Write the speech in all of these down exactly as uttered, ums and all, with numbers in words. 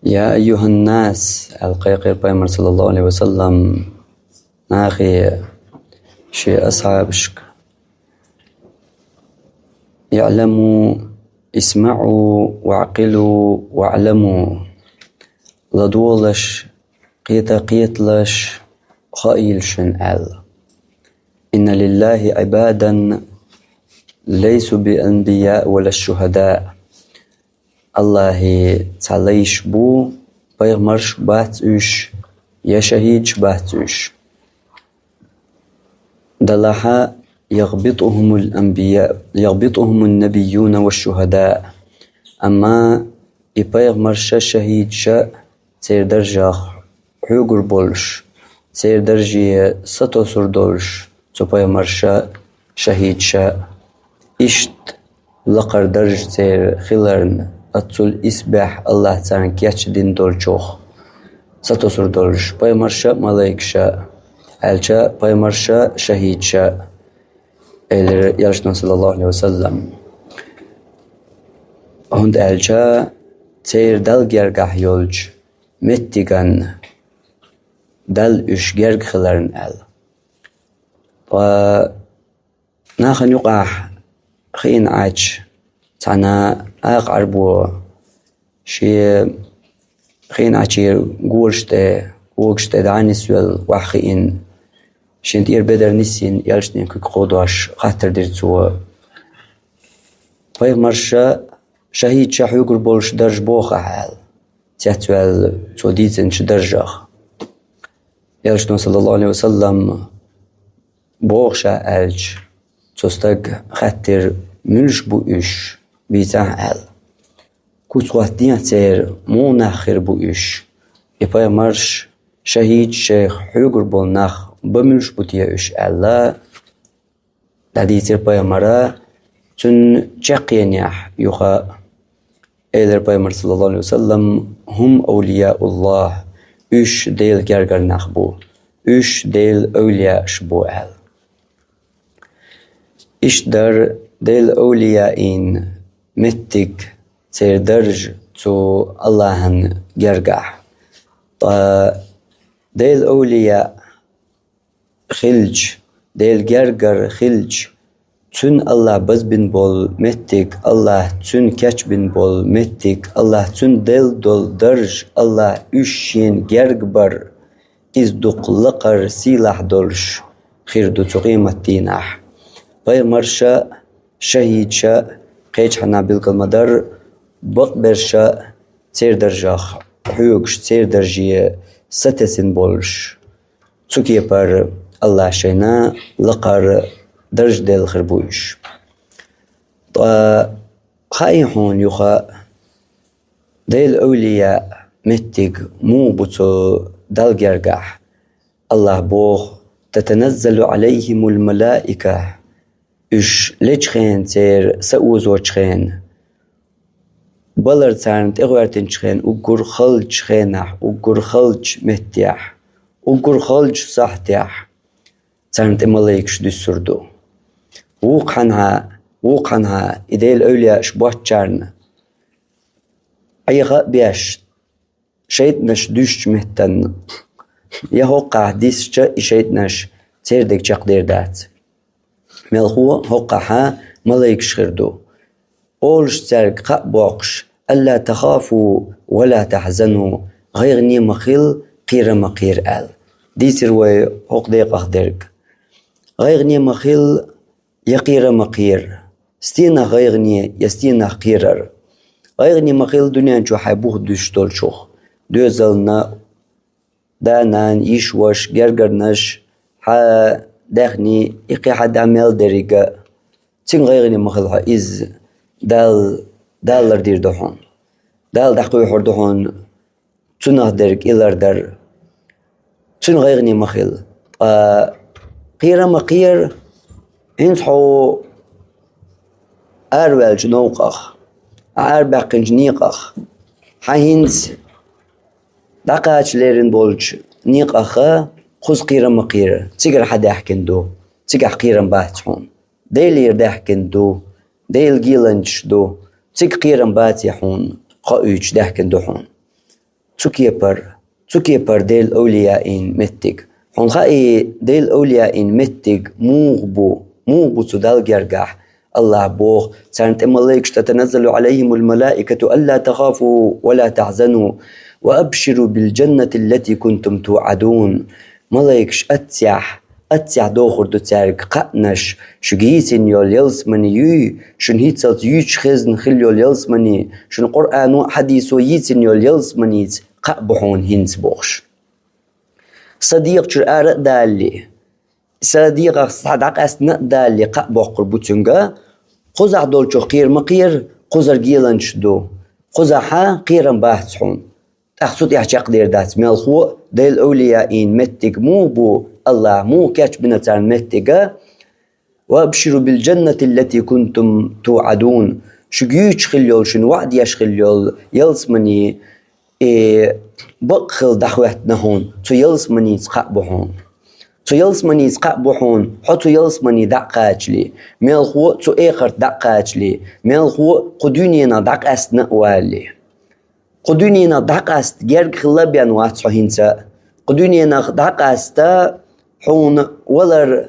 يا أيها الناس, аьлла кхайкхира пайхамар, саллаллаху Ӏалайхи ва саллам, нахе, шен асхьабашка: اعلموا، اسمعوا، واعقلوا، واعلموا. ЛадогӀалаш, кхета кхеталаш, хаийла шуна, аьлла. إن لله عبادا ليسوا بأنبياء ولا شهداء. Аллахьа цхьа лайш бу, пайхамараш бац уьш, я шахӀидаш бац уьш. Делахь يغبطهم الأنبياء، يغبطهم النبيون والشهداء. Амма и пайхамараш а, шахӀидаш а церан даржех хьоьгур болуш, церан дарже сатосур долуш, цу пайхамараш а, шахӀидаш а, иштта лакхара дарж церан хиларна, оццул исбаьхьа Аллахьа царна кечдина долчух сатосур долуш, пайхамараш а, малайкаш а, аьлча, пайхамараш а, шахӀидаш а, элира элчано, саллаллаху Ӏалайхи ва саллам. ХӀунда аьлча церан Далла гергахь йолчу меттиган Далла уьш герга хиларна аьлла. Ткъа нахана юкъахь хиъна Ӏачу цхьана акха Ӏарбо шен хиъна Ӏачеран гораш тӀе, когаш тӀе дӀа а нисвелла, охьахиъна, шен тӀера бедар нисйина, элчане куьг кховдош хаттар дира цо: «Пайхамараш а, шахӀидаш а хьоьгур болуш дарж боху ахь?» — аьлла, цецваьлла цо дийцинчу даржех. Элчано, саллаллаху Ӏалайхи ва саллам, боху ша аьлча, цу стага хаьттира: «Муьлш бу уьш? Бийцахьа», — аьлла. «Куц хӀоттадехьа церан, муха нах хир бу уьш? И пайхамараш, шахӀидаш шайх хьоьгур болу нах бан муьлш бу те уьш?» — аьлла, дӀадийцира пайхамара цуьнан чаккхенехь юха. Элира пайхамара, саллаллаху Ӏалайхи ва саллам: «ХӀум авлияуллахь, уьш Делан гергара нах бу, уьш Делан авлияаш бу», — аьлла. Иштта дара Делан авлияийн меттиг, церан дарж цу Аллахьан гергахь. Ткъа Делан авлияъ хилча, Делан гергара хилча, цуьнан Аллахьа базбина болу меттиг, Аллахьа цуьнан кечбина болу меттиг, Аллахьа цуьнан делла долу дарж, Аллахьа уьш шена герга бар, иза дукха лакхара сийлахь долуш хир ду цу къематдийнахь. Пайхамарша, шахӀидша, кхечхьана билгал ма-дарра, бакъберша церан даржах хьоьгуш, церан дарже сатесина болуш. Цу кепара Аллахьа шайна лакхара дарж делла хир бу уьш. Ткъа хаий хьуна юха Делан эвлияъ меттиг муха бу цу Далла гергахь? Аллахьа боху: «Татаназзалу Ӏалайхимул малаика». Уьш лечу хенахь, церан са озочу хенахь, балар царна тӀегӀоьртинчу хенахь, уггар халчу хенахь, уггар халчу меттехь, уггар халчу сахьтехь царна тӀе малайкаш дуьссур ду. Вукханхьа, вукханхьа и Делан эвлияаш боцчарна Ӏеха а беш, шайтӀанаш дуьсучу меттана, я хӀокхахь дисча и шайтӀанаш церан дерг чекхдер дац. Мелхо хӀокхахьа малайкаш хир ду, олуш цаьрга кхаъ боккхуш: «Алла тахафу ва ла тахзану», гӀайгӀане ма хила, кхера ма кхера аьлла. Дийцира вай хӀокху декъах дерг. ГӀайгӀане ма хила, я кхера ма кхера. Стенах гӀайгӀане, я стенах кхерар? ГӀайгӀане ма хила дуьнен чу хьайн бух дуьсуш долчух. Доьзална, да-нана, йиша-ваша, гергарнаш, хьан даьхни, и кхин хьан дӀа мел деррига. Цуьнга гӀайгӀане ма хила хьо, иза Дала, Дала лардийр ду хьуна. Дала дӀакхоьхьур ду хьуна цунах дерг и лардар. Цуьнга гӀайгӀане ма хила. Ткъа кхера ма кхера, хӀинца хьо араваьллачу новкъах, хьан арабаьккхинчу некъах, хьан хӀинца дӀакхача леррина болчу некъаха кхуза кхера ма кхера, цигара хьан даьхкина ду, цигахь кхерам бац хьуна. Делера даьхкина ду, Делан геланчаш ду, цига кхерам баций хьуна, хоуьйтуш даьхкина ду хьуна. Цу кепара, цу кепара Делан овлияийн меттиг. Хьуна хаьий, Делан овлияийн меттиг муха бу, муха бу цу Далла гергахь? АллахӀа боху: «Царна тӀе малайкаш, تتنزل عليهم الملائكة ألا تخافوا ولا تحزنوا وأبشروا بالجنة التي كنتم توعدون». Малайкаш аццехь, аццехь дохур ду цаьрга кхаънаш: шуьга йийцина йолу ялсамани юй, шуна хӀинццалц юьйцуш хезна хилла йолу ялсамани, шуна Къуръано а, хьадисо а йийцина йолу ялсаманица кхаъ бу хьуна хӀинца бохуш. Са дегӀа чуьра ара а далале, са дегӀах схьа дӀакъаьстина а далале, кхаъ боккхур бу цуьнга. Кхузахь долчух кхера ма кхера, кхузара геланчаш ду. Кхузахьа кхерам бац хьуна. ТӀаккха цу тӀехь чекхдер дац мелхо а, Делан овлияийн меттиг муха бу, АллахӀа муха кечбина царна меттига: «وأبشروا بالجنة التي كنتم توعدون». Шуьга юьйцуш хилла йолу, шуна ваӀда еш хилла йолу ялсамани, э, бакъ хилла дӀахӀоьттина хьуна, цу ялсаманица кхаъ бу хьуна. Цу ялсаманица кхаъ бу хьуна, хьо цу ялсамани дӀа а кхачале, мелхо а цу эхарта дӀа а кхачале, мелхо а кху дуьненах дӀакъаьстина а валале. Кху дуьненах дӀакъаста герга хилла а бен вац хьо хӀинца. Кху дуьненах дӀакъаста хьуна валар,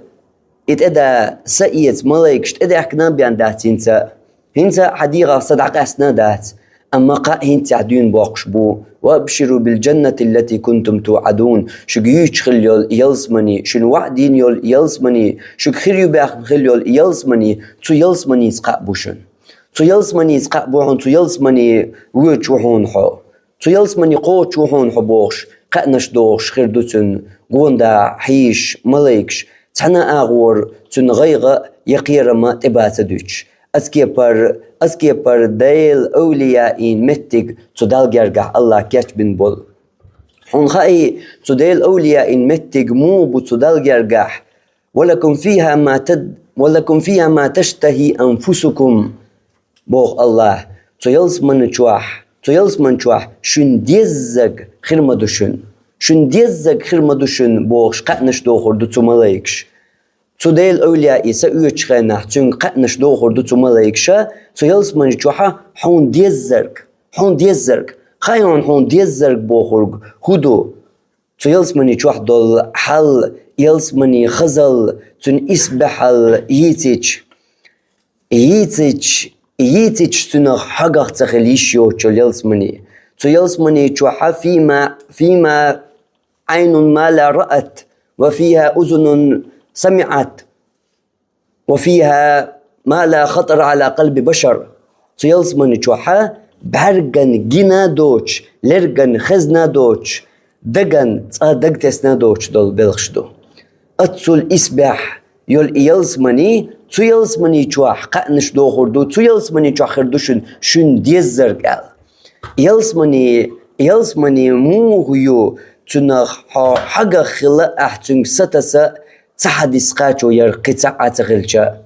и тӀеда са эца малайкаш тӀедаьхкина а бен дац хӀинца. ХӀинца хьан дегӀах са дӀакъаьстина а дац. Амма кхаъ хӀинццехь дуьйна боккхуш бу: «وأبشروا بالجنة التي كنتم توعدون». Шуьга юьйцуш хилла йолу ялсамани, шуна ваӀда йина йолу ялсамани, шуьга хир ю баьхна хилла йолу ялсамани, цу ялсаманица кхаъ бу шуна. Цу ялсаманица кхаъ бу хьуна, цу ялсамани воьдуш ву хьуна хьо. Цу ялсамани кхочуш ву хьуна хьо бохуш, кхаънаш дохуш хир ду цуьнан гондахьа хьийзаш малайкаш, цхьана а агӀор цуьнан гӀайгӀа а, я кхерам а тӀебан ца дуьтуш. Оцу кепара, оцу кепара Делан овлияийн меттиг цу Далла гергахь АллахӀа кечбина болу. Хьуна хаьий, цу Делан овлияийн меттиг муха бу цу Далла гергахь? «ولكم فيها ما تد-، ولكم فيها ما تشتهي أنفسكم», боху АллахӀа. Цу ялсамани чохь, цу ялсамани чохь шуна деззарг хир ма ду шуна. Шуна деззарг хир ма ду шуна бохуш, кхаънаш дохур ду цу малайкаш. Цу Делан овлияи са оьцучу хенахь цуьнга кхаънаш дохур ду цу малайкаша, цу ялсамани чохьа хьуна деззарг, хьуна деззарг. Хаьий хьуна, хьуна деззарг бохург хӀун ду? Цу ялсамани чохь долу хьал, ялсамани хазал, цуьнан исбаьхьал йийцича, йийцича, йийцича цуьнах хьагах ца хила йиш йоцучу ялсамани. Цу ялсамани чохьа: «فيما، فيها عين ما لا رأت، وفيها أذن سمعت، وفيها ما لا خطر على قلب بشر». Цу ялсамани чохьа бӀаьрган гина доцуш, лерган хезна доцуш, даган цкъа дагтесна доцуш долу белхаш ду. Аццул исбаьхьа йолу и ялсамани, цу ялсамани чохь кхаънаш дохур ду, цу ялсамани чохь хир ду шуна, шуна деззарг аьлла. Ялсамани, ялсамани муха ю, цуьнах хьо хьагах хила ахь цуьнга сатаса, ца хьадис кхачо яра кхин цхьа а ца хилча.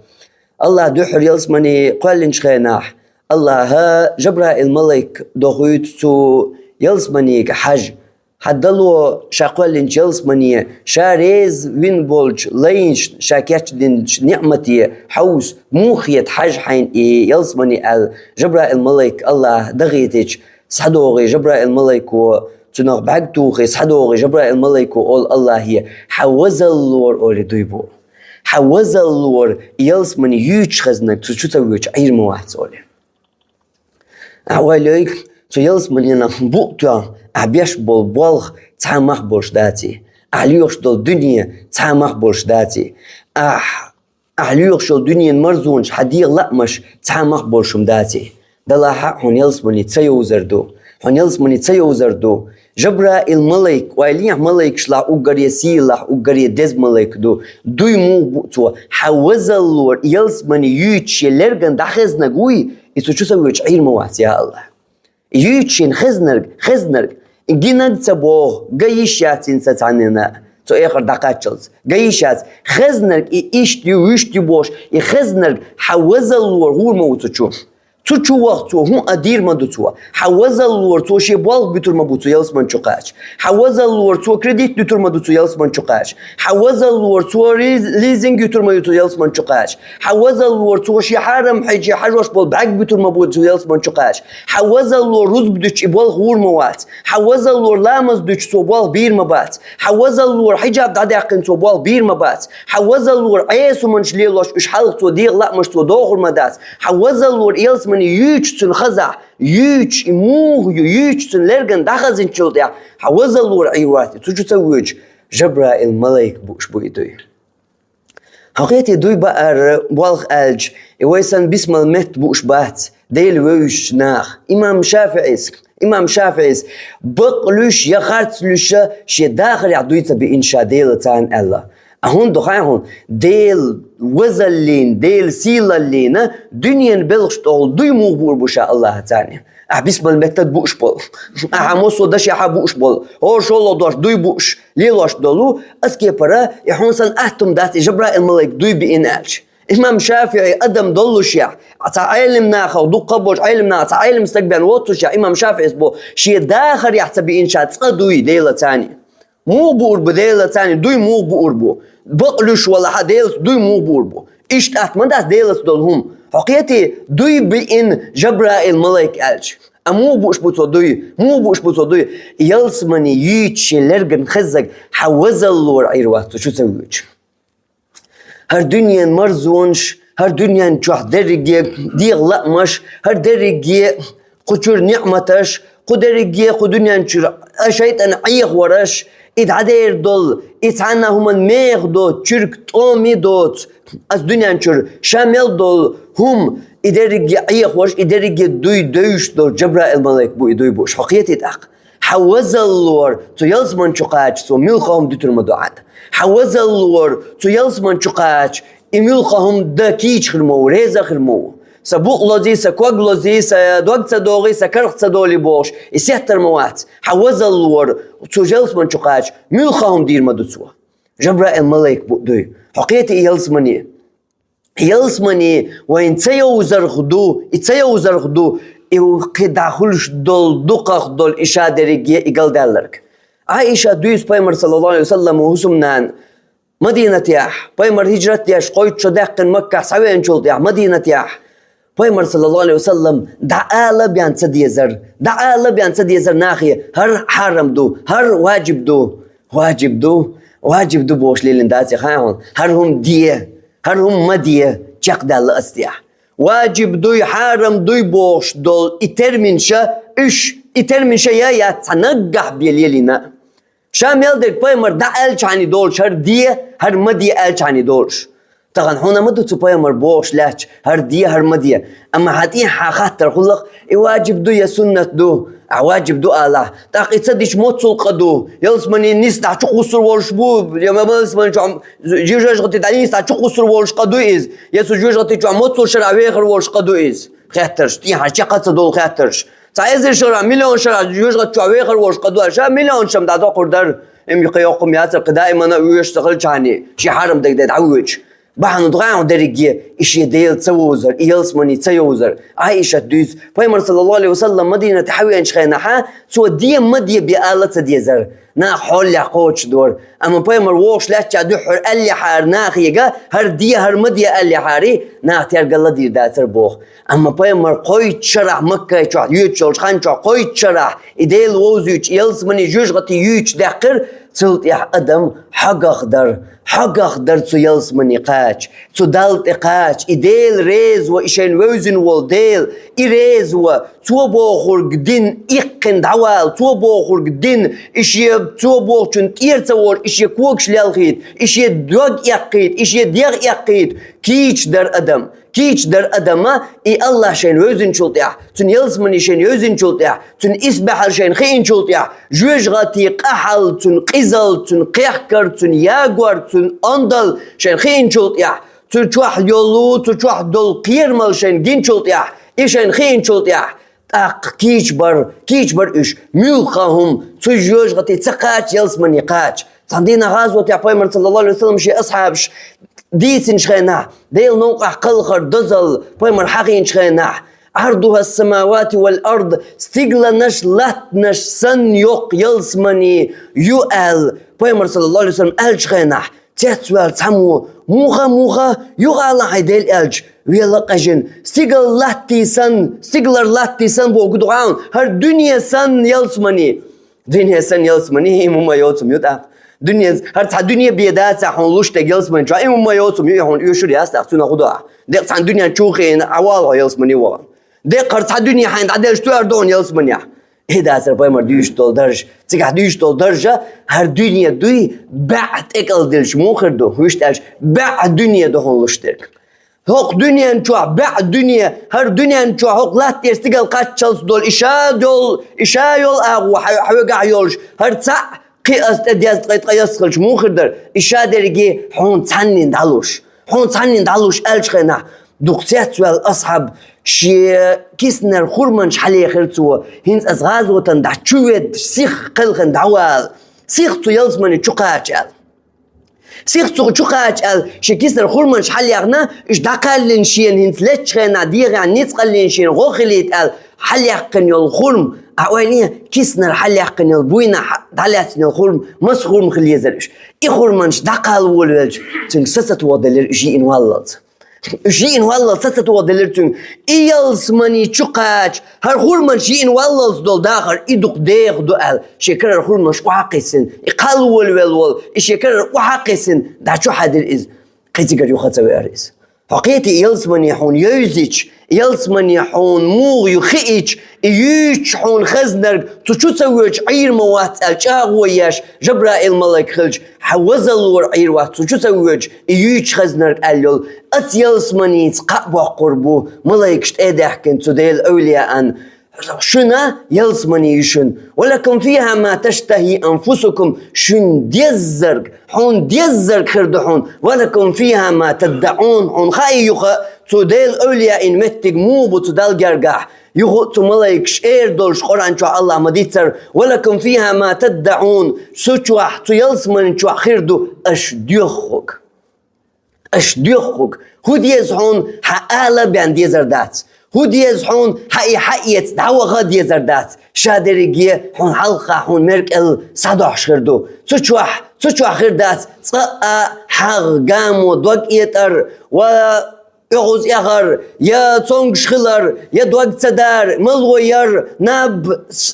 АллахӀа дуьххьара ялсамани кхоьллинчу хенахь, АллахӀа Жабраил малайк дохуьйту цу ялсаманига хьажа. Хьан дало ша кхоьллинчу ялсамане, ша реза вина болчу лайнашна ша кечдинчу ниӀмате хьовса, муха хета хьажа хьайна и ялсамани аьлла, Жабраил малайк АллахӀа дахийтича, схьадогӀий Жабраил малайко, цунах бӀаьрг тухий, схьадогӀий Жабраил малайко олу АллахӀе: «Хьан вазаллора олий дуй бу. Хьан вазаллора ялсамани юьйцуш хезнарг цу чу ца воьдуш Ӏийр ма вац», олий. Ахьа ойла йойла, цу ялсаманенах букъ тоьхна, ахьа беш болу болх цхьа а мах болуш даций. Ахьа лоьхуш долу дуьне цхьа а мах болуш даций. Ахьа Ахьа лоьхуш йолу дуьненан марзонаш, хьан дегӀан лаамаш цхьа а мах болуш хӀума даций. Далахь а хьуна ялсамани ца йовзар ду. Хьуна ялсамани ца йовзар ду. Жабраил малайк, ойла йи ахь, малайкашлахь уггаре сийлахь, уггаре деза малайк ду. Дуй муха бу цо? Хьан вазаллора ялсамани юьйцуш я лерган дӀахезнарг вуй, и цу чу ца воьдуш Ӏийр ма вац, я АллахӀ. Юьйцуш хезнарг, хезнарг, гинарг ца боху, ган йиш яц хӀинца цхьаннена, цу эхар дӀакхаччалц. Ган йиш яц. Хезнарг и иштта ю, вуьшта ю бохуш, и хезнарг хьан вазаллора хӀур ма ву цу чу. Цу чу ваха цо, хӀун а дийр ма ду цо. Хьа вазаллора цо шен болх буьтур ма бу цу ялсамани чу кхача. Хьа вазаллора цо кредит дуьтур ма ду цу ялсамани чу кхача. Хьа вазаллора цо риз-, лизинг юьтур ма ю цу ялсамани чу кхача. Хьа вазаллора цо шен хьарам хьежа хьажош болу бӀаьрг буьтур ма бу цу ялсамани чу кхача. Хьа вазаллора рузба дуьтуш и болх вур ма вац. Хьа вазаллора ламаз дуьтуш цо болх бийр ма бац. Хьа вазаллора хьиджаб дӀадаьккхина цо болх бийр ма бац. Хьа вазаллора Ӏеса хӀуманаш лелош уьш хьалха цо дегӀан лаамаш цо дохур ма дац. Хьа вазаллора ялсамани юьйцуш цуьнан хазахь, юьйцуш и муха ю, юьйцуш цуьнан лергана дӀахазначул тӀехь, хьа вазаллора Ӏийр вац и цу чу ца воьдуш, Жабраил малайк бууш бу и дуй. Хьо кхетий, дуй баар болх аьлча, и вай санна бисмал метта бууш бац Дела вевзачу наха. Имам ШафиӀис, имам ШафиӀис, бакъ луьйш я харц луьйш, шен дахарехь дуй ца биъна ша Делаца аьлла. А хӀунда ду хаьий хьуна, Делан вазаллина, Делан сийлаллина дуьненан белхаш тӀехула дуй муха буур бу ша Аллахьаца? Ахьа бисмал меттад бууш болу, ахьа массо а дашехьа бууш болу, хӀора шолгӀа дош дуй бууш лелош долу, ас кепара, и хьуна санна атта хӀума дац и Жабраил малайк дуй биъна аьлча. Имам ШафиӀи адам доллушехь, цхьа Ӏелам нахах, дуккха а болчу Ӏелам нахах цхьа Ӏелам стаг бен воццушехь, имам ШафиӀис бо, шен дахарехь ца биъна ша цкъа дуй Делаца. Муха буур бу Делаца, дуй муха буур бу? Бакъ луьйш валахьа Делаца дуй муха буур бу? Иштта атта ма дац Делаца долу хӀума. Хьо кхетий, дуй биъна Жабраил малайк аьлча. А муха бууш бу цо дуй? Муха бууш бу цо дуй? Ялсамани юьйцуш шен лергана хезнарг хьа вазаллора Ӏийр вац цу чу ца воьдуш. ХӀара дуьненан марзонаш, хӀара дуьнен чохь дерриге дегӀан лаамаш, хӀара дерриге кху чуьра ниъматаш, кху дерриге кху дуьнен чуьра а шайтӀан Ӏехавараш, и дӀадер долу, и цхьанна хӀуманна меха доцу, чуьрг тӀоме доцу, ас дуьнен чуьра ша мел долу хӀума, и дерриге Ӏехавараш, и дерриге дуй девзаш долу Жабраил малайк бу и дуй бууш. Хьо кхетий тӀаккха? Хьа вазаллора цу ялсамани чу кхача цо муьлхха хӀума дуьтур ма ду хьан. Хьа вазаллора цу ялсамани чу кхача и муьлхха хӀума дан кийча хир ма ву, реза хир ма ву. Сан букъ лозий, сан ког лозий, сан дог ца догӀий, сан карах ца долий бохуш, и сеттар ма вац. Хьа вазаллора цу ялсамани чу кхача муьлхха хӀума дийр ма ду цо. Жабраил малайк бу дуй. Хьо кхетий и ялсамани? Ялсамани вайна ца йовзарх ду, и ца йовзарх ду, и кхин дӀахуьлуш долу, дукхах долу и ша дерриге и галдаьлларг. Ӏаиша дуьйцу пайхамар, саллаллаху Ӏалайхи ва саллам, хӀусамнана, Мадинатехь, пайхамар хӀижрат деш, кхойтта шо даьккхина Маккахь схьавеанчул тӀехь, Мадинатехь, пайхамар, саллаллаху Ӏалайхи ва саллам, дӀаала бен ца дезар, дӀаала бен ца дезар нахе, хӀара хьарам ду, хӀара ваджиб ду, ваджиб ду, ваджиб ду бохуш лелина дац и, хаьий хьуна, хӀара хӀума де. ХӀара хӀума ма де, чекхдаьлла ас тӀехь. Ваджиб дуй, хьарам дуй бохуш долу и терминаш, уьш, и терминаш я яц цхьа наггахь бен лелийна. Ша мел дерг пайхамар дӀа аьллачхьана долуш хӀара де, хӀара ма де аьллачхьана долуш. Тахана хьуна ма ду цу пайхамар бохуш лаьтташ хӀара де, хӀара ма де. Амма хьан тӀехь хьан хаттар хуьлу-кх, и ваджиб ду я суннат ду? Ахьа ваджиб ду алахь, тӀаккха и ца дича моццул къа ду? Ялсамани нисса дӀа чукхуссур волуш бу, я ма-, ялсамани чохь жоьжахати дӀа нисса дӀа чукхуссур волуш къа ду иза? Я цу жоьжахати чохь моццул шарахь вехар волуш къа ду иза? Хеттарш, тӀехьа чекх а ца долу хеттарш. Цхьа эзар шарахь, миллион шарахь жоьжахати чохь вехар волуш къа ду аьлча, ша миллион шам дӀадоккхур дара. М, кхин йоккха ма яцара, кхин даимана а воьжуш ца хилчхьана, шен хьарам дерг де дӀавоьдуш. Бахьана ду хьуна дерриге, и шен Дела ца вовзар, и ялсамани ца йовзар. Ӏаишат дуьйцу, пайхамар, саллаллаху Ӏалайхи ва саллам, Мадинате хьавеанчу хенахьа, цо де ма де бен ала ца дезара. Наха хьолехь кхочушдора. Амма пайхамар вогӀуш лаьттача дуьххьара аьллехьара нахега, хӀара де, хӀара ма де аьллехьара, наха тергал ладийр дацара боху. Амма пайхамар кхойтта шарахь Маккай чохь йоьдуш йолчу хан чохь, кхойтта шарахь и Дела вовзуьйтуш, ялсамани жоьжахати юьйцуш даьккхира, цул тӀаьхьа адам хьагах дара, хьагах дара цу ялсамани кхача, цу Далла тӀе кхача, и Дела реза ван, и шайна вевзина волу Дела, и реза ван, цо бохург дина иккхина дӀавала, цо бохург дина, и шен, цо бохучун тӀера ца волуш, и шен когаш лелхийта, и шен дог эккхийта, и шен дегӀ эккхийта, кийча дара адам. Кийча дара адама, и Аллахь шайна вевзинчул тӀаьхьа, цуьнан ялсамани шайна йовзинчул тӀаьхьа, цуьнан исбаьхьал шайна хиинчул тӀаьхьа, жоьжахати къахьал, цуьнан къизал, цуьнан кхехкар, цуьнан ягор, цуьнан ондал шайна хиинчул тӀаьхьа, цу чохь йолу, цу чохь долу кхерамал шайна гинчул тӀаьхьа, и шайна хиинчул тӀаьхьа, тӀаккха кийча бара, кийча бара уьш, муьлхха хӀума цу жоьжахати ца кхача, ялсамани кхача. Цхьана дийнахь гӀазотехь пайхамар, саллаллаху Ӏалайхи ва саллам, шен асхьабаш дийцинчу хенахь, Делан новкъахь кхалхар, дозалла пайхамар хьахийначу хенахь, عرضها السماوات والأرض, стигланаш, латтанаш санна йоккха ялсамани ю аьлла, пайхамар саллаллаху Ӏалайхи ва саллам аьллачу хенахь, цецваьлла цхьаммо, муха, муха, юха ала хьайн Дела аьлча, вела къежина, стигал латти санна, стигалара латти санна боху ду хьуна, хӀара дуьне санна ялсамани. Дуьне санна ялсамани, и хӀумма йоцург ю тӀаккха. Дуьне, хӀара цхьа дуьне бен дацахь хьуна луш дерг ялсамани чохь, и хӀумма йоцург ю, и хьуна оьшур яц тӀаккха, цуьнан хӀун до ахь? Декъа цхьана дуьнен чу хиъна, Ӏа вала хьо ялсамани вахана. Декъа хӀара цхьа дуьне хьайна дӀаделча, цу ара ду хьуна ялсаманехь. И дацара пайхамар дуьйцуш долу дарж. Цигахь дуьйцуш долу даржа, хӀара дуьне дуй, баьӀ тӀекӀалдилча муха хир ду, вуьшта аьлча, баьӀ дуьне ду хьуна луш дерг. ХӀокху дуьнен чохь баьӀ дуьне, хӀара дуьнен чохь хӀокху латта тӀера стигала кхаччалц долу и ша йолу, и ша йолу агӀо хьо-, хьоьгахь йолуш, хӀара цхьаъ кхин аса тӀе дезткъе ткъайоьсна хилча муха хир дара, и ша дерриге хьуна цхьаннина дӀалуш. Хьуна цхьаннина дӀалуш аьллачу хенахь, дукха цецваьлла асхьаб шен киснара хурманаш хьалехира цо, хӀинца аса гӀазотан дӀа чу ведда, сих кхелхина дӀавала, сих цу ялсамани чу кхача аьлла. Сих цу чу кхача аьлла, шен киснара хурманаш хьалъяхна, уьш дӀакхаьллина шена хӀинца леччу хенахь дегӀехь ницкъаллина шена гӀо хилийта аьлла, хьалъяьккхина йолу хурма, ахь ойла е, киснара хьалъяьккхина йолу буйнахь дӀалаьцна йолу хурма, маса хурма хила езара уьш. И хурманаш дӀакхалла волавелча, цуьнга са ца тохаделира уьш йиъна валлалц. Уьш йиъна валлалц са ца тохаделира цуьнга. И ялсамани чу кхача, хӀара хурманаш йиъна валлалц долу дахар, и дукха дегӀа ду аьлла, шен карара хурманаш охьакхиссина, и кхалла волавелла волу, и шен карара охьакхиссина, дӀа чу хьаьдира иза. Кхин цигара юха ца веара иза. Хьо кхетий, ялсамани хьуна евзича, ялсамани хьуна муха ю хиъча, и юьйцуш хьуна хезнарг цу чу ца воьдуш Ӏийр ма вац аьлла чӀагӀо еш, Жабраил-малайк хилча, хьан вазаллора Ӏийр вац цу чу ца воьдуш, и юьйцуш хезнарг аьлла йолу, оцу ялсаманица кхаъ боккхур бу малайкаш тӀе а даьхкина цу Делан эвлияан, шуна ялсамани ю шуна. ولكم فيها ما تشتهي أنفسكم, шуна деззарг, хьуна деззарг хир ду хьуна. ولكم فيها ما تدعون, хьуна хаьий юха цу Делан эвлияийн меттиг муха бу цу Далла гергахь. Юха цу малайкаш эр долуш Къуръан чохь Аллахь ма-дийццара: ولكم فيها ما تدعون, цу чохь, цу ялсамани чохь хир ду аша доьхург. Аша доьхург. ХӀун деза хьуна, хьан ала а бен дезар дац. ХӀун деза хьуна, хьан и хьаэца дӀаваха а дезар дац. Ша дерриге хьуна хьалха хьуна меркӀелла схьадохьуш хир ду. Цу чохь, цу чохь хир дац цкъа а хьагӀ, гамо, дог этӀар, ва оьгӀаз эхар, я цомгуш хилар, я дог ца дар, мало яр, наб,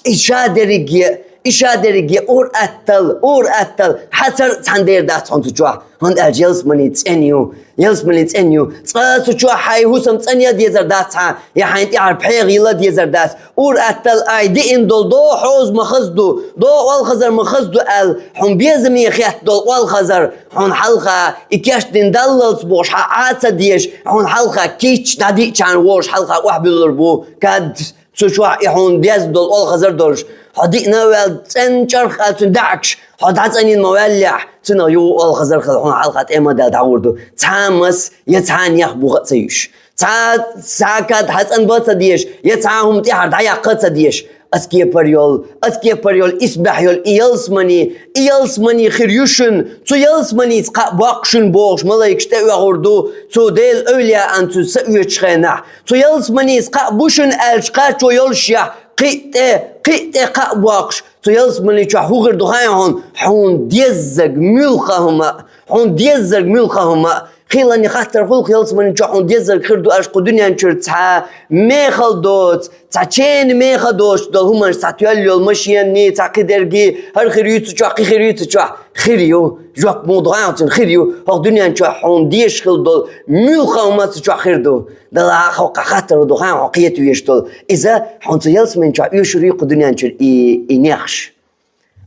и ша дерриге, и ша дерриге, ур-аттал, ур-аттал, хьацар а цхьаьна дер дац хьуна цу чохь, хӀунда аьлча ялсамани цӀена ю, ялсамани цӀена ю. Цкъа цу чохь хьайн хӀусам цӀанъян дезар дац хьан, я хьайн тӀаьхьара пхьегӀа йилла дезар дац. Ур-аттал, ай диъна долу догӀа хьоза ма хаза ду, догӀа олхазар ма хаза ду аьлла, хьуна безаме хетта долу олхазар, хьуна хьалха и кечдина даллалц бохуш хьан Ӏа ца дезаш, хьуна хьалха кийча дӀадиъчарна волуш хьалха охьабуьллур бу, кад, цу чохь и хьуна дезна долу олхазар долуш. Хьо диъна а ваьлла, цӀена чӀарх а цуьнан даьӀахкаш, хьо дӀацӀанйина ма ваьллехь, цунах юха олхазар хила хьуна хьалха тӀе ма даьлла дӀагӀур ду. Цхьа а мас, я цхьа а нех буха а ца юьш. Цхьа, цхьа кад хьацӀанбан а ца дезаш, я цхьа а хӀума тӀаьхьара дӀаяккха а ца дезаш. Аса кепара йолу, аса кепара йолу, исбаьхьа йолу и ялсамани, и ялсамани хир ю шуна, цу ялсаманица кхаъ боккху шуна бохуш, малайкаш тӀеоьхур ду, цу Делан эвлияан цуьнан са оьцучу хенахь. Цу ялсаманица кхаъ бу шуна аьлча, кхачо йолушшехь, кхин а тӀе, кхин а тӀе кхаъ боккхуш, цу ялсамани чохь хӀун хир ду хаьий хьуна? Хьуна деззарг муьлхха хӀума а, хьуна деззарг муьлхха хӀума а. Хийла хаттар хуьлу-кх, ялсамани чохь хьуна деззарг хир ду аьлча кху дуьнен чуьра цхьа мехала доцу, цхьа чена меха доцуш долу хӀуманаш, цхьа тоьлла йолу машенний, цхьа кхидерг, хӀара хир ю цу чохь, кхин хир ю цу чохь. Хир ю, жоп муха ду хаьий хьуна цуьнан, хир ю. ХӀокху дуьнен чохь хьуна дезаш хила долу муьлхха хӀума цу чохь хир ду. Делахь а хӀокху хаттаро ду хаьий хьуна хьо кхета везаш долу. Иза хьуна цу ялсамани чохь оьшур ю-кх кху дуьнен чуьра и, и нехаш.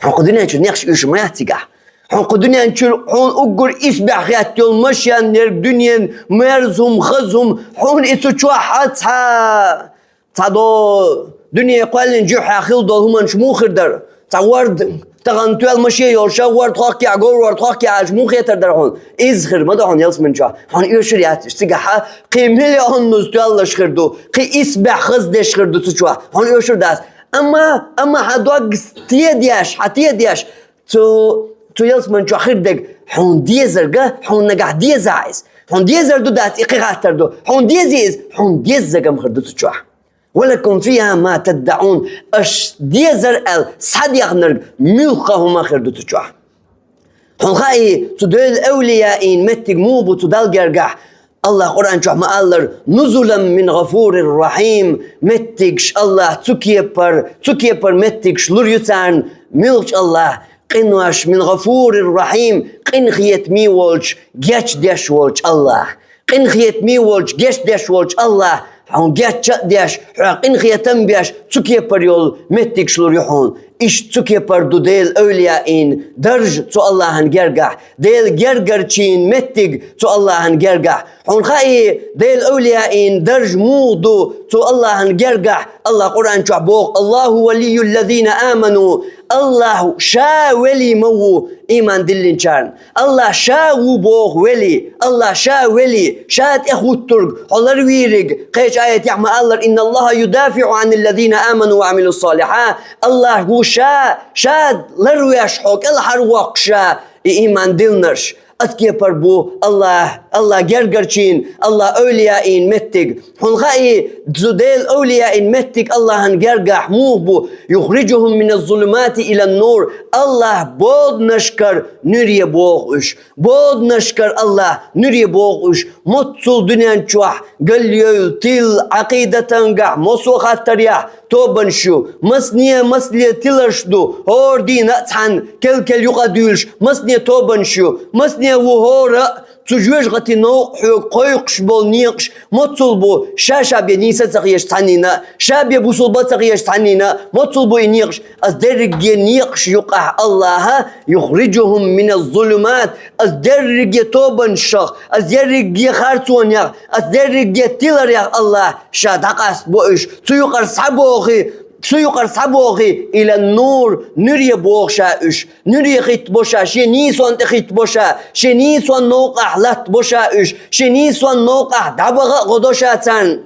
Хьуна кху дуьнен чуьра нехаш оьшур ма яц цигахь. Хьуна кху дуьнен чуьра хьуна уггар исбаьхьа хетта йолу машен, ерг, дуьнен, мерза хӀума, хаза хӀума, хьуна и цу чохь а цхьа, цхьа до дуьне кхоьллина жуьгтехь хила долу хӀуманаш муха хир дара? Цхьа ворда, тахана тоьлла машен йолуш а, ворда хохкехь, говр ворда хохкехь аьлча, муха хетар дара хьуна? Изза хир ма ду хьуна ялсамани чохь. Хьуна оьшур яц уьш цигахь а, кхин миллионнуз тоьллаш хир ду, кхин исбаьхьа хаза деш хир ду цу чохь. Хьуна оьшур дац. Амма, амма хьан дог тедеш, хьан тедеш, цу, цу ялсамани чохь хир дерг хьуна дезарг а, хьуна нагахь дезахь иза. Хьуна дезар ду, дац, и кхин хаттар ду. Хьуна дезий иза? Хьуна деззарг-м хир ду цу чохь. «Ва лакум фиха ма таддаӀун». Аша дезар аьлла схьадехнарг муьлхха хӀума хир ду цу чохь. Хьуна хаьий, цу Делан эвлияийн меттиг муха бу цу Далла гергахь? АллахӀа Къуръан чохь ма-аллара: «Нузулан мин гӀафурир рахьим». Меттигаш АллахӀа цу кепара, цу кепара меттигаш лур ю царна, муьлхачу АллахӀа? Къинош, мин гӀафурир рахьим, къинхетаме волчу, гечдеш волчу АллахӀа. Къинхетаме волчу, гечдеш волчу АллахӀа хьуна гечдеш а деш, хьоьга къинхетам а беш, цу кепара йолу меттигаш лур ю хьуна. Иштта цу кепара ду Делан эвлияийн дарж цу АллахӀан гергахь, Делан гергарчийн меттиг цу АллахӀан гергахь. Хьуна хаьий, Делан эвлияийн дарж муха ду цу АллахӀан гергахь? АллахӀа Къуръан чохь боху: «АллахӀу валийюллазина аману». АллахӀ Ша вели ма ву ийман диллинчарна. АллахӀ Ша ву боху вели. АллахӀ Ша вели, Ша тӀехӀуттург, хьо ларвийриг. Кхечу аятехь ма-аллара: «ИнналлахӀа юдафиӀу Ӏаниллазина аману ва Ӏамилуссалихьат». АллахӀ ву Ша, Ша ларвеш хьо, кӀелхьарвоккхуш Ша и ийман диллинарш. Оцу кепара бу АллахӀ, АллахӀ гергарчийн, АллахӀ эвлияийн меттиг. Хьуна хаьий, цу Делан эвлияийн меттиг АллахӀан гергахь муха бу? «Юхриджухум миназ-зулумати илан-нур». АллахӀ боданашкара нуьре боху уьш. Боданашкара АллахӀ нуьре боху уьш. Моццул дуьнен чохь галъевлла, тилла, Ӏакъидатангахь, массо а хаттарехь тобанаш ю. Масане, масане тиларш ду, хӀора дийна а цхьаьна кел-кел юкъа дуьйлуш, масане тобанаш ю. Масане ву хӀора а цу жоьжахатин новкъа хьоьга кхойкхуш болу некъаш. Моццул бу ша-ша бен нийса ца хеташ цхьаннина а, ша бен бусулба ца хеташ цхьаннина а, моццул бу и некъаш. Аса дерриге некъаш юкъахь АллахӀа, «юхриджухум миназ-зулумат», аса дерриге тобанашах, аса дерриге харцонех, аса дерриге тиларех АллахӀ Ша дӀакъастабо уьш. Цу юкъара схьабохий, цу юкъара схьабохий, «илан-нур», нуьре боху Ша уьш. Нуьре хӀиттабо Ша, Шен нийсонна тӀе хӀиттабо Ша, Шен нийсонна новкъахь латтабо Ша уьш, Шен нийсонна новкъахь дӀабаха а гӀо до Ша царна.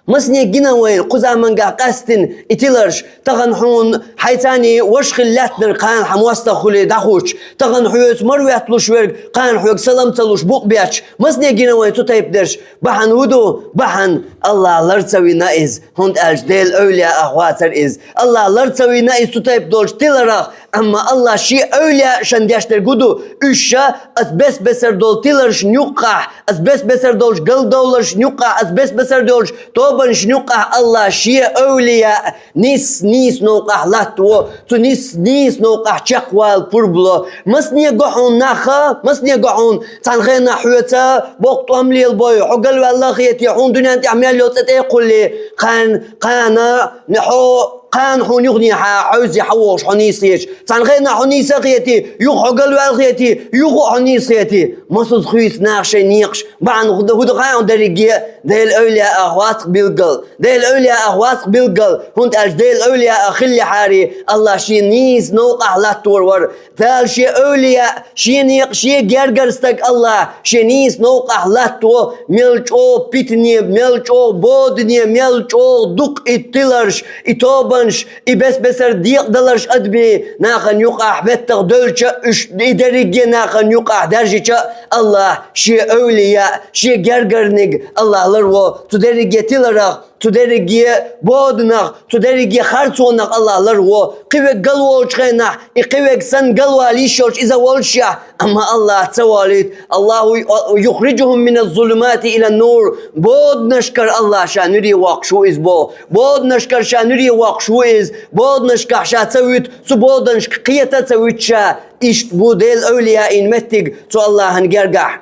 Масане гина вайна кху замангахь къаьстина и тиларш, тахана хьуна хьайца а ваша хилла лаьттинарг кхана хьан мостагӀа хуьлий дӀахуьттуш, тахана хьоьца марветталуш верг кхана хьоьга салам ца луш букъ бетташ. Масане гина вайна цу тайпа дерш. Бахьана хӀун ду? Бахьана АллахӀа лар ца вина иза, хӀунда аьлча Делан эвлияах вацара иза. АллахӀа лар ца вина иза цу тайпа долчу тиларах. Амма АллахӀа Шен эвлияашна деш дерг хӀун ду? Уьш ша аса бес-бесара долу тиларшна юккъахь, аса бес-бесара долчу галдовларшна юккъахь, аса бес-бесара долчу тобанашна юккъахь АллахӀа Шен эвлияъ нис-нийса новкъахь латтаво, цу нис-нийса новкъахь чекхвала пурба ло. Масане го хьуна нах, масане го хьуна цхьана хенахь хьоьца боккха тӀом лелабой, хьо галваьлла а хетий, хьуна дуьнен тӀехь мел йолу цӀе тӀе а кхуллий, кхана, кхана, хьо, кхана хьуна юханехьа хьовзий хьан вогӀуш хьо нийса хеташ. Цхьана хенахь хьо нийса а хетий, юха хьо галваьлла хетий, юха а хьо нийса хетий. Масаза хуьйцу наха шайн некъаш. Бахьана хӀу-, хӀу ду хаьий хьуна дерриге? Делан эвлияах вац-кх билггал. Делан эвлияах вац-кх билггал. ХӀунда аьлча Делан эвлияах хиллехьарий, АллахӀа Шен нийса новкъахь латтор вара. Дала Шен эвлияъ, Шен некъа, Шен гергара стаг АллахӀа Шен нийса новкъахь латтаво, мел чӀогӀа питане, мел чӀогӀа бодане, мел чӀогӀа дукха и тиларш, и тобанаш, и бес-бесара декъадаларш адамийн нахана юкъахь меттах девлча а, уьш и дерриге нахана юкъахь даьржича а, АллахӀа Шен эвлияъ, Шен гергарниг АллахӀа ларво цу дерриге тиларах, цу дерриге боданах, цу дерриге харцонах АллахӀа ларво. Кхин верг галволчу хенахь, и кхин верг санна галвала йиш йолуш иза воллушехь, амма АллахӀа ца волуьйту. АллахӀу юхриджухум миназ-зулумати илан-нур. Боданашкара АллахӀа Ша нуьре воккхуш ву иза боху. Боданашкара Ша нуьре воккхуш ву иза. Боданашкахь Ша ца вуьту, цу боданашка кхета а ца вуьту Ша. Иштта бу Делан эвлияийн меттиг цу АллахӀан гергахь.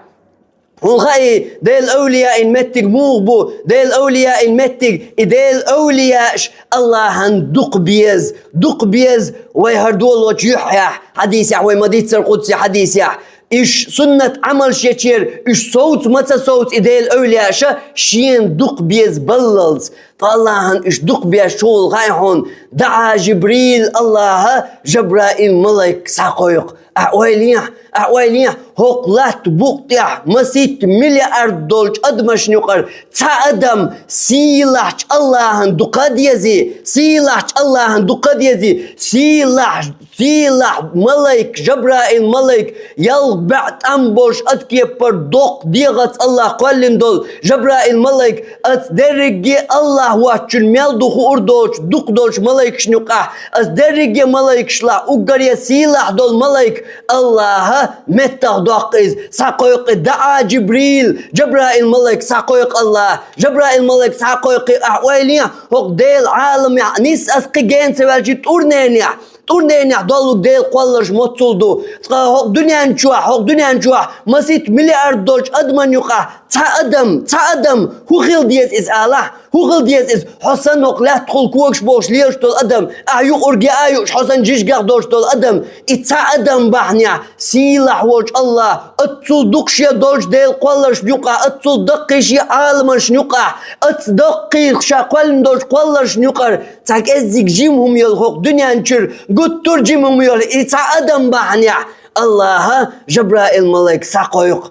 Хьуна хаьий, Делан эвлияийн меттиг муха бу? Делан эвлияийн меттиг, и Делан эвлияаш АллахӀан дукха беза, дукха беза вай хӀара долочу юьххьехь, хьадисехь, вай ма-дийццара къудси хьадисехь. Уьш суннат Ӏамалш ечеран, уьш совца ма ца совца и Делан эвлияаша шена дукха беза баллалц. Ткъа АллахӀан уьш дукха беш чухула хаьий хьуна? ДӀа Жибрил, АллахӀа Жабраил малайк схьакхойкху. Ахь ойла йехьа, ахь ойла йехьа, хӀокху латта букъ тӀехь масийтта миллиард долчу адамашна юкъара цхьа адам сийлахьчу АллахӀан дукха а дезий, сийлахьчу АллахӀан дукха а дезий, сийлахь, сийлахь малайк, Жабраил малайк, ялх бӀе тӀам болуш, оцу кепара доккха дегӀаца АллахӀа кхоьллина долу Жабраил малайк, оцу дерриге АллахӀ Ахь воцчун мел ду хуур доцу, дукха долчу малайкашна юкъахь, ас дерриге малайкашлахь уггаре сийлахь долу малайк Аллаха меттах доккху иза, схьакхойкху и, даӀа Джибрил, Джабраил малайк схьакхойкху Аллаха, Джабраил малайк схьакхойкху и, ахь ойла е, хӀокху Делан Ӏаламехь нисса ас кхин гена ца ваьлча тӀурненехь, тӀурненехь доллуг Делан кхолларш моццул ду. Ткъа хӀокху дуьнен чохь, хӀокху дуьнен чохь масийтта миллиард долчу адаман юкъахь цхьа адам, цхьа адам, хӀун хила деза иза алахь, хӀун хила деза иза, хьо санна хӀокху лаьттахула когаш бохуш лелаш долу адам, ахь юкъург яа а юуш, хьо санна жижигех долуш долу адам, и цхьа адам бахьанехь, сийлахь волчу Аллаха, оццул дукха шен долчу Делан кхолларшна юкъахь, оццул даккхий шен Ӏаламашна юкъахь, оццул даккхий ша кхоьллина долчу кхолларшна юкъара, цхьа кӀеззиг жима хӀума йолу хӀокху дуьнен чуьра, гуттар а жима хӀума йолу и цхьа адам бахьанехь, Аллаха Жабраил малайк схьакхойкху.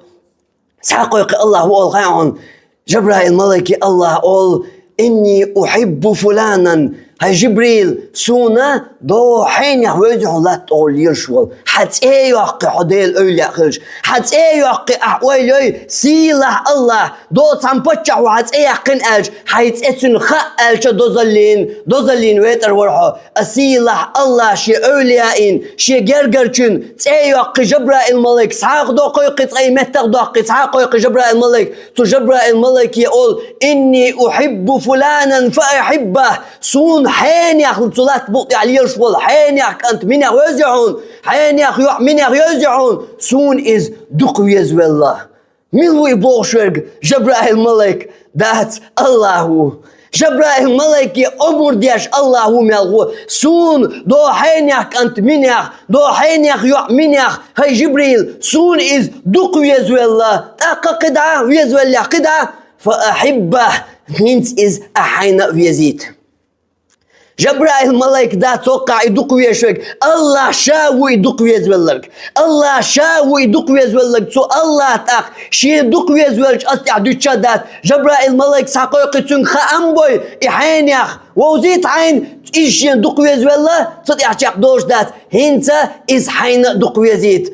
Схьакхойкху Аллаха хӀун олу хаьий хьуна? Жабраил малайке Аллаха олу: «Инни ухьиббу фуланан». ХӀай Жибрил, суна догӀу хьенех вевза хьуна латта тӀехула лелаш волу. Хьан цӀе йоккхи хьо Делан эвлаяъ хилча. Хьан цӀе йоккхи, ахь ойла йой, сийлахь Аллах, догӀу цхьана паччахь ву хьан цӀе яьккхина аьлча, хьайн цӀе цуьнан хаьа аьлча дозаллин, дозаллин ветӀар вара хьо. Ас сийлахь Аллах шен эвлияин, шен гергарчун цӀе йоккхи Жабраил малайк, схьа а доккхуьйту цкъа и меттах доккхуьйту, схьа а кхойкху Жабраил малайк. Цу Жабраил малайке олу: «Инни ухьиббу фуланан фа ахьиббах». Суна хьенех цу латта букъ тӀехь лелаш волу, хьенех кӀант минех вевза хьуна, хьенех йоӀ минех йовза хьуна, суна иза дукха везвелла. Мила ву и бохуш верг? Жабраил малайк дац, Аллах ву. Жабраил малайке омра деш Аллах ву мел гӀо. Суна догӀу хьенех кӀант минех, догӀу хьенех йоӀ минех, хӀай Жибрил, суна иза дукха везвелла. ТӀаккха кхидӀа, везвеллехь кхидӀа, фа ахьиббах, хӀинца иза ахь хьайна а везийта. Жабраил малайк дац хӀоккхахь и дукха везаш верг, Аллах ша ву и дукха везвелларг. Аллах ша ву и дукха везвелларг. Цу Аллах тӀаккха шен дукха везвелча ас тӀехь дуьтуш а дац. Жабраил малайк схьакхойкхи цуьнга хаам бой, и хьенех вовзийта хьайна, иза шен дукха везвелла, цу тӀехь чекхдолуш дац. ХӀинца иза хьайна а дукха везийта.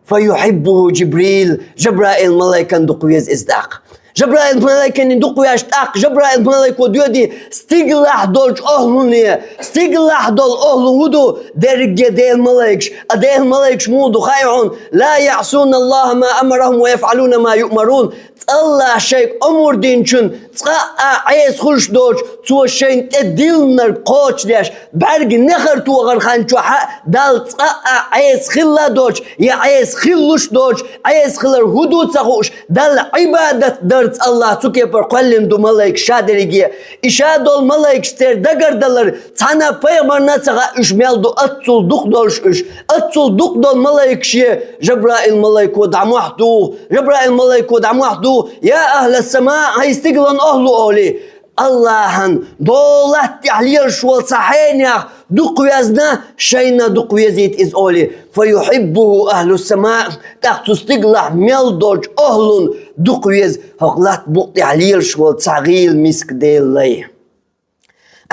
Фа юхьиббуху Джибрил, Жабраил малайкан дукха веза иза тӀаккха. Жабраил малайканна дукха веш тӀаккха, Жабраил малайко доьди стигалахь долчу охӀлуне, стигалахь долу охӀлу хӀун ду? Дерриге Делан малайкаш, а Делан малайкаш муха ду хаьий хьуна? «Ла яӀсуна Аллаха ма амарахум ва яфӀалуна ма юъмарун». Аллах шайга омра динчун цкъа а Ӏеса хуьлуш доцуш, цо шайна тӀе диллинарг кхочушдеш, бӀаьрг нехар тохар хан чохь а Далла цкъа а Ӏеса хилла доцуш, я Ӏеса хилалуш доцуш, Ӏеса хилар хӀун ду ца хууш, Далла Ӏибадат дарца Аллах цу кепара кхоьллина ду малайкаш ша дерриге. И ша долу малайкаш церан дагардалар цхьана пайхамарна а ца хаьа, уьш мел ду, оццул дукха долуш уьш. Оццул дукха долу малайкаше Жабраил малайко дӀа мохь туху. Жабраил малайко дӀа мохь туху: «Я ахьлас-сама, хӀай стигалан охӀлу», — олий. Аллахьан догӀу латта тӀехь лелаш волу цхьа хьенех дукха везна, шайна дукха везийта иза олий. Фа юхьиббуху ахьлус-сама, тӀаккха цу стигалахь мел долчу охӀлун дукха веза хӀокху латта букъ тӀехь лелаш волу цхьа гӀийла миска Делан лай.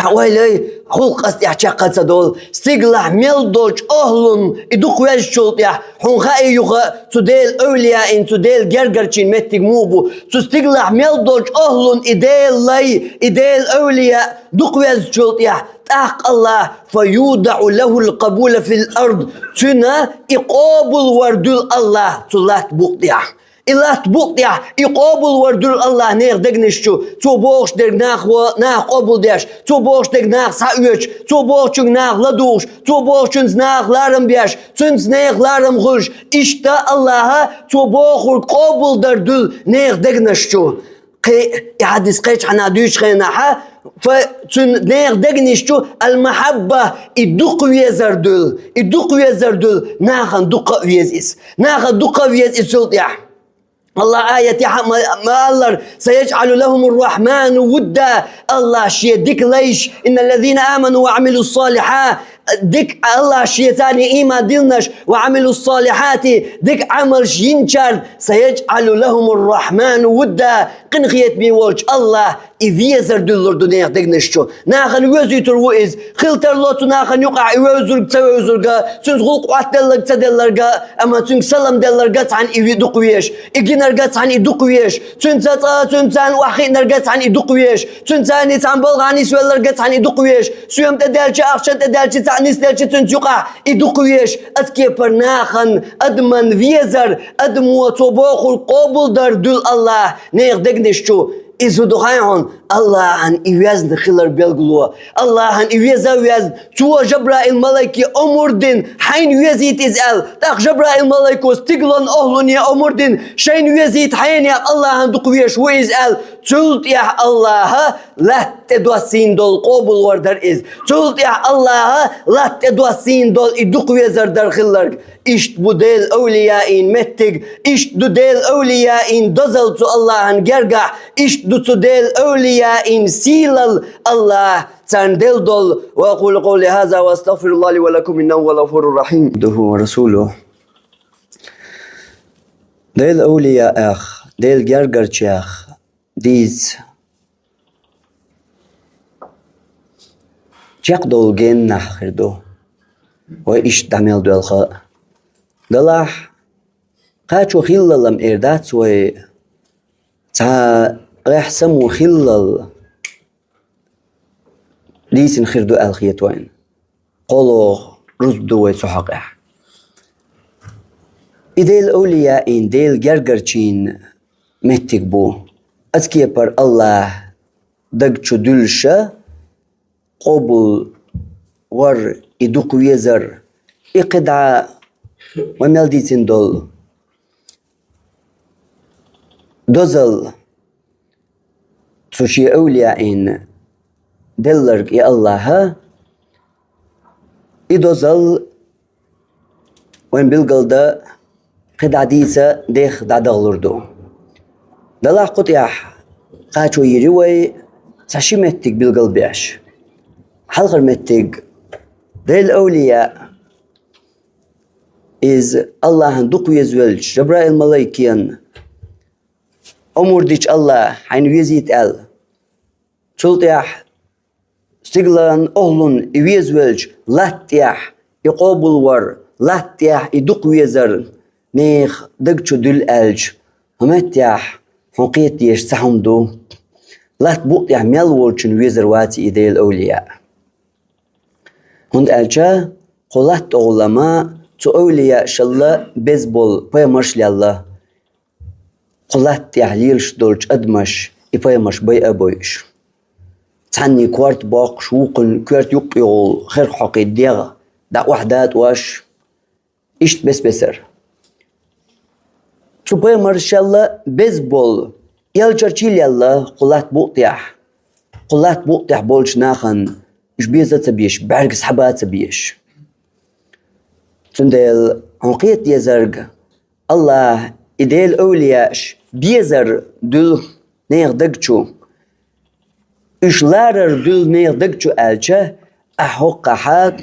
Ахь ойла йой, гӀуллакх ас тӀехь чекх ца долу. Стигалахь мел долчу охӀлун и дукха везачул тӀехь, хьуна хаьий юха цу Делан эвлияин, цу Делан гергарчин меттиг муха бу? Цу стигалахь мел долчу охӀлун и Делан лай, и Делан эвлияъ дукха везачул тӀехь, тӀаккха Аллах, фа юдаӀу лахул къабула фил ард, цуьнан и къобалвар дуьллу Аллах цу латта букъ тӀехь. И латта букъ тӀехь и къобалвар дуьллу Аллах нехан дегнаш чу, цо бохуш дерг нах во-, нах къобалдеш, цо бохуш дерг нах схьаоьцуш, цо бохучуьнга нах ладугӀуш, цо бохучуьнца нах ларам беш, цуьнца нехан ларам хуьлуш. Иштта Аллаха цо бохург къобалдар дуьллу нехан дегнаш чу. Кхин и хьадис кхечу хьанах дуьйцучу хенахь, фа-, цуьнан нехан дегнаш чу ал-махьабба, и дукха везар дуьллу, и дукха везар дуьллу, нахана дукха а веза иза. Нахана дукха а веза иза цул тӀехь. Аллах аятехь ма-, ма-, аллара: «Саяджъалу лахумур-рахману вудда». Аллах шен дика лайш, «Инналлазина аману ва амилус-салихьат», дика Аллахь шеца ийман диллинарш, وعملوا الصالحات, дика Ӏамалш йинчарна, سيجعل لهم الرحمن ودا, къинхетаме волчу Аллахь и везар дуьллур ду нехан дегнаш чу. Нахана везуьйтур ву иза. Хила тарло цу нахана юкъахь и вевзург, ца вевзург, цуьнца гӀуллакх Ӏоттаделларг, ца делларг, амма цуьнга салам делларг цхьаьна и ви-, дукха везаш, и гинарг цхьаьна и дукха везаш, цуьнца цкъа, цуьнца цхьаьна охьахиънарг цхьаьна и дукха везаш, цуьнца цхьаьна балхана нисвелларг цхьаьна и дукха везаш, соьман тӀе даьлча, ахчан тӀе даьлча, цхьаьна нисделча цуьнца юкъахь и дукха везаш, оцу кепара нахана адаман везар, адамо цо бохург къобалдар дуьллу Аллахь нехан дегнаш чу. Иза хӀун ду хаьий хьуна? Аллахьан и везна хилар билгало. Аллахьан и веза а везна, цо Жабраил-малайке омра дина, хьайна везийта иза аьлла. ТӀаккха Жабраил-малайко стиглан охьалуне омра дина, шайна везийта хьайна, Аллахьан дукха везаш ву иза аьлла. Цул тӀаьхьа Аллахьа латта тӀе доссийна долу къобалвар дара иза. Цул тӀаьхьа Аллахьа латта тӀе доссийна долу и дукха везар дара хилларг. Иштта бу Делан эвлияийн меттиг, иштта ду Делан эвлияийн дозалла цу Аллахьан гергахь, иштта ду цу Делан эвлияийн сийлалла Аллахь царна делла долу. وأقول قولي هذا وأستغفر الله لي ولكم إنه هو الغفور الرحيم. عبده ورسوله. Делан эвлияэх, Делан гергарчех дийца чекхдолу геннахь хир ду. Вай иштта дӀа мел доьлху а. Делахь, кхачо хиллал-м эр дац вай, цхьа гӀехь само хиллал дийцина хир ду аьлла хета вайна. КхоалгӀа рузба ду вай цу хьокъехь. И Делан эвлияийн, Делан гергарчийн меттиг бу. Оцу кепара Аллахь даг чу дуьллуш а, къобал вар, и дукха везар, и кхидӀа вай мел дийцина долу дозалла цу шен эвлияийн делларг и Аллахьа, и дозалла вайн билгалдан кхидӀа дийца дехха дӀадахалур ду. Делахь кху тӀехь кхачо йийр ю вай цхьа ши меттиг билгалбеш. Хьалхара меттиг, Делан эвлияъ, иза Аллахьан дукха везавелча Жабраил-малайкена омра дича Аллахь хьайна везийта аьлла. Цул тӀаьхьа стиглан охьалун и везавелча, латта тӀехь и къобалвар, латта тӀехь и дукха везар нехан даг чу дуьллу аьлча, хӀун меттехь хьуна кхета дезаш цхьа хӀума ду. Латта букъа тӀехь мел волчун везар вац и Делан эвлияъ. ХӀунда аьлча кху латта тӀехула-м цу эвлияъашалла беза болу пайхамарш лелла. Кху латта тӀехь лелаш долчу адамаш и пайхамарш байа а бойуш. Цхьанний корта боккхуш, вукхунна коьрта юккъехула херх хьокхий дегӀ дӀа охьадатӀош, иштта бес-бесара. Цу пайхамаршалла беза болу элчанаш лелла кху латта букъа тӀехь. Кху латта букъа тӀехь болчу нахана уьш беза а ца безаш, бӀаьрга схьаба а ца безаш. Цундела хьуна кхета дезарг, Аллахь и Делан эвлияаш безар дуьллу нехан даг чу. Уьш ларар дуьллу нехан даг чу аьлча, ахь хӀокхахь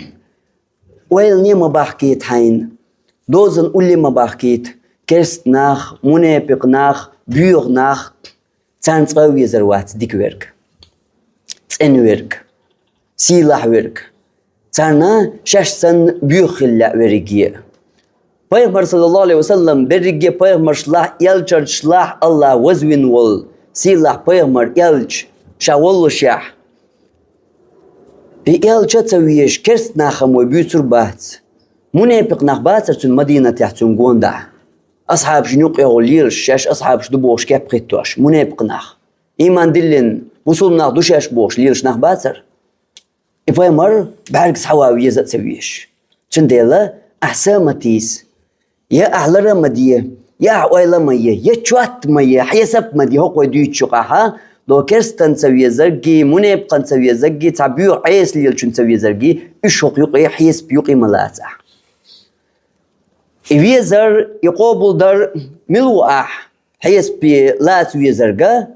ойла а ма бахкийта хьайна, дозанна улле а ма бахкийта, керста нах, мунепикъ нах, боьха нах, царна цкъа а везар вац дика верг, цӀена верг, сийлахь верг. Царна шаьш санна боьха хила лаьа верриге. Пайхамар, саллаллаху алейхи ва саллам, берриге пайхамаршлахь, элчаншлахь Аллахь вазвина волу сийлахь пайхамар, элча ша воллушехь, и элча а ца везаш, керста нах-м вай буьйцур бац. Мунепикъ нах бацара цуьнан Мадинатехь цуьнан гондахь. Асхьабашна юккъехула лелаш, шаьш асхьабаш ду бохуш кеп хӀиттош, мунепикъ нах. Ийман диллина, бусулба нах ду шаьш бохуш лелаш нах бацара. И пайхамар бӀаьрга схьаван веза а ца везаш. Цундела ахь са а ма тийса. Я ахь лар а ма де, я ахь ойла а ма е, я чот а ма е, хьесап а ма де, хӀокху вай дуьйцучу юкъахь, до керстанна ца везарггий, мунепикъанна ца везарггий, цхьа боьха Ӏеса лелачунна ца везарггий, уьш хӀокху юкъе хьесап юкъе ма лаца ахь. И везар, и къобалдар мила ву ахь хьесапе лаца везарга?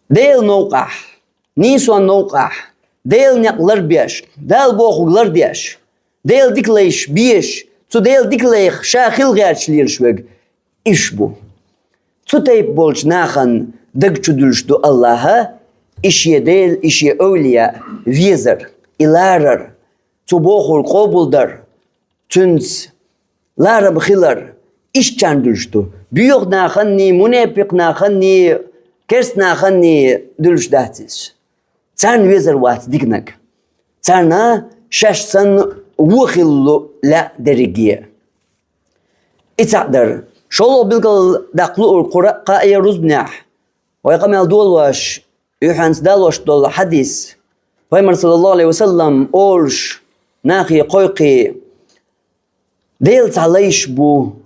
Делан новкъахь, нийсон новкъахь, Делан некъ ларбеш, Дала бохург лардеш, Делан дика лайш безаш, цу Делан дика лайх ша хила гӀерташ лелаш верг, уьш бу. Цу тайпа болчу нахана даг чу дуьллуш ду АллахӀа и шен Дела, и шен эвлияъ везар, и ларар, цо бохург къобалдар, цуьнца ларам хилар, ишттачарна дуьллуш ду. Боьха наханний, мунепикъ наханний, керста наханний дуьллуш дац иза. Царна везар вац диканиг. Царна шаьш санна вон хила лаьа дерриге. И цхьаъ дар. ШолгӀа билггал даккха луург кху кхаа рузбанехь, вай къамел долош, юьхьанца далош долу хьадис, Пайхамар, саллаллаху Ӏалайхи ва саллам, олуш, нахе кхойкхий: Делан цхьа лайш бу,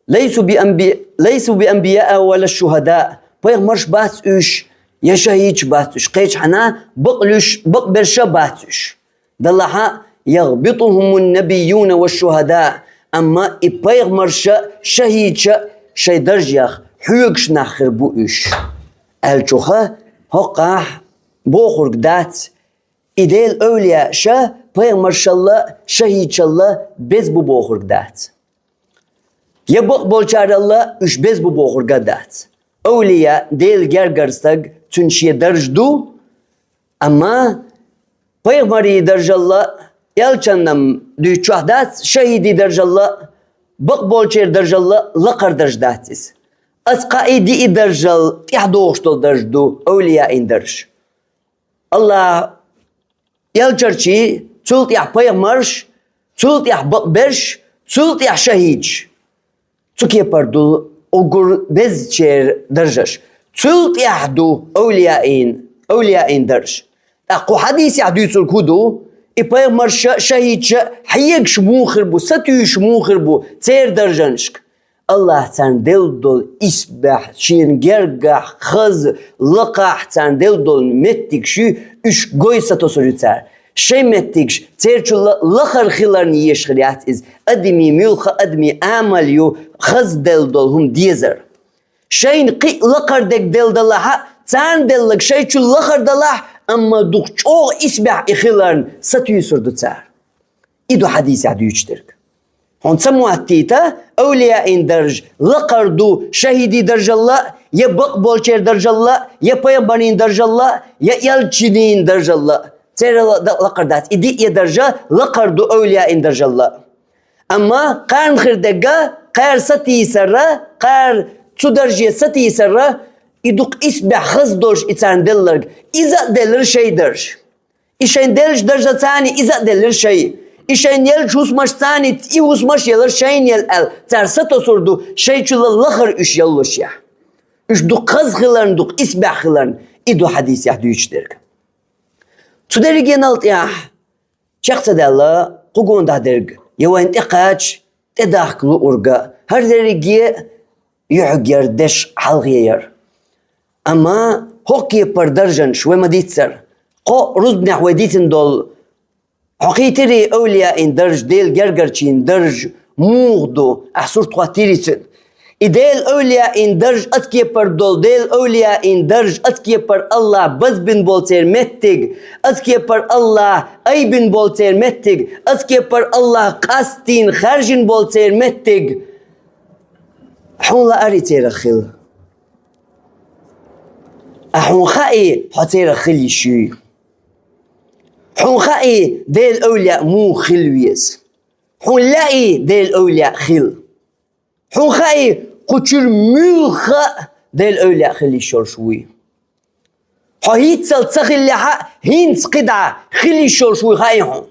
«Лайсу би анби-, лайсу би анбияа ва ла шухада», пайхамарш бац уьш, я шахӀидаш бац уьш, кхечахьана бакълуьйш, бакъберш а бац уьш. Даллахьа: «Ягъбитугьумун набиюна ва шухада», амма и пайхамарш а, шахӀидаш а шайн даржех хьоьгуш нах хир бу уьш. Аьллачуха, хӀокхахь бохург дац, и Делан эвлияаш а пайхамаршалла, шахӀидашалла беза бу бохург дац. Я бакъболчаралла уьш беза бу бохург а дац. Эвлияъ, Делан гергара стаг, цуьнан шен дарж ду, амма пайхамарийн даржалла, элчанна дуьйцучохь дац, шахӀидийн даржалла, бакъболчеран даржалла лакхара дарж дац иза. Аса кхаа и диъ даржал тӀаьхьа догӀуш долу дарж ду, эвлияийн дарж. АллахӀ, элчанаш, цул тӀаьхьа пайхамарш, цул тӀаьхьа бакъберш, цул тӀаьхьа шахӀидаш. Цу кепара ду уггар безачеран даржаш. Цул тӀаьхьа ду эвлияийн, эвлияийн дарж. ТӀаккха кху хьадисехь дуьйцург хӀун ду? И пайхамарш а, шахӀидаш а хьоьгуш муха хир бу, сатуьйсуш муха хир бу церан даржашка? АллахӀа царна делла долу исбаьхьа, шена гергахь, хаза, лакхахь царна делла долу меттигаш ю, уьш гой сатосур ю цара. Шайн меттигаш церачул лахара хиларна еш хир яц иза, адамийн муьлхха а, адамийн амал ю хаза делла долу хӀума дезар. Шайна кхин а лакхара дерг делла далахь а, царна делларг шайчул лахара далахь, амма дукха чӀогӀа исбаьхьа и хиларна сатуьйсур ду цара. И ду хьадисехь дуьйцуш дерг. Хьуна ца моттийта, эвлияийн дарж лакхара ду шахӀидийн даржалла, я бакъболчеран даржалла, я пайхамарийн даржалла, я элчанийн даржалла. Цералла а дан лакхара дац. И диъ я даржа лакхара ду эвлияийн даржалла. Амма кхарна хир дерг, кхара сатийсар, кхара цу дарже сатийсар, и дукха исбаьхьа хаза долуш и царна делларг, иза а деллара шайн дарж. И шайн деллачу даржа царна иза а деллира шай. И шайн еллачу хӀусамаш царна и хӀусамаш еллира шайна елла аьлла, цара сатосур ду шайчул лахара уьш яллушехь. Уьш дукха хаза хиларна, дукха исбаьхьа хиларна, и ду хьадисехь дуьйцуш дерг. Цу дерригенал тӀехь чекх ца даьлла, кху гондахь дерг я вайна тӀекхача, тӀедахка луург а, хӀара дерриге а юьхьиг яра, деш хьалхе яра. Амма хӀокху кепара даржанаш вай ма-дийццара. Кхо рузбанехь вай дийцина долу, хьо хийтирий эвлияийн дарж, Делан гергарчийн дарж муха ду, ахь сурт хӀоттийрий цуьнан? И Делан эвлияийн дарж оцу кепара долу, Делан эвлияийн дарж оцу кепара АллахӀа базбина болу церан меттиг, оцу кепара АллахӀа айбина болу церан меттиг, оцу кепара АллахӀа къастийна хаьржина болу церан меттиг. Хьуна лаарий церах хила? Ахь хьуна хаий, хьо церах хила йиш юй? Хьуна хаий, Делан эвлияъ муха хила веза? Хьуна лаьий Делан эвлияъ хила? Хьуна хаий, кху чуьра муьлхха а Делан эвлияъ хила йиш йолуш вуй? Хьо хӀинццалц ца хиллехь а, хӀинца кхидӀа хила йиш йолуш вуй хаий хьуна?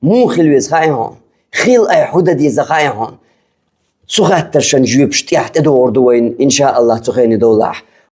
Муха хила веза хаий хьуна? Хила, айхьа хӀун дан деза хаий хьуна? Цу хаттаршна жоьпаш тӀехь тӀедогӀур ду вайна, иншааллахӀ, цу хенан довлахь.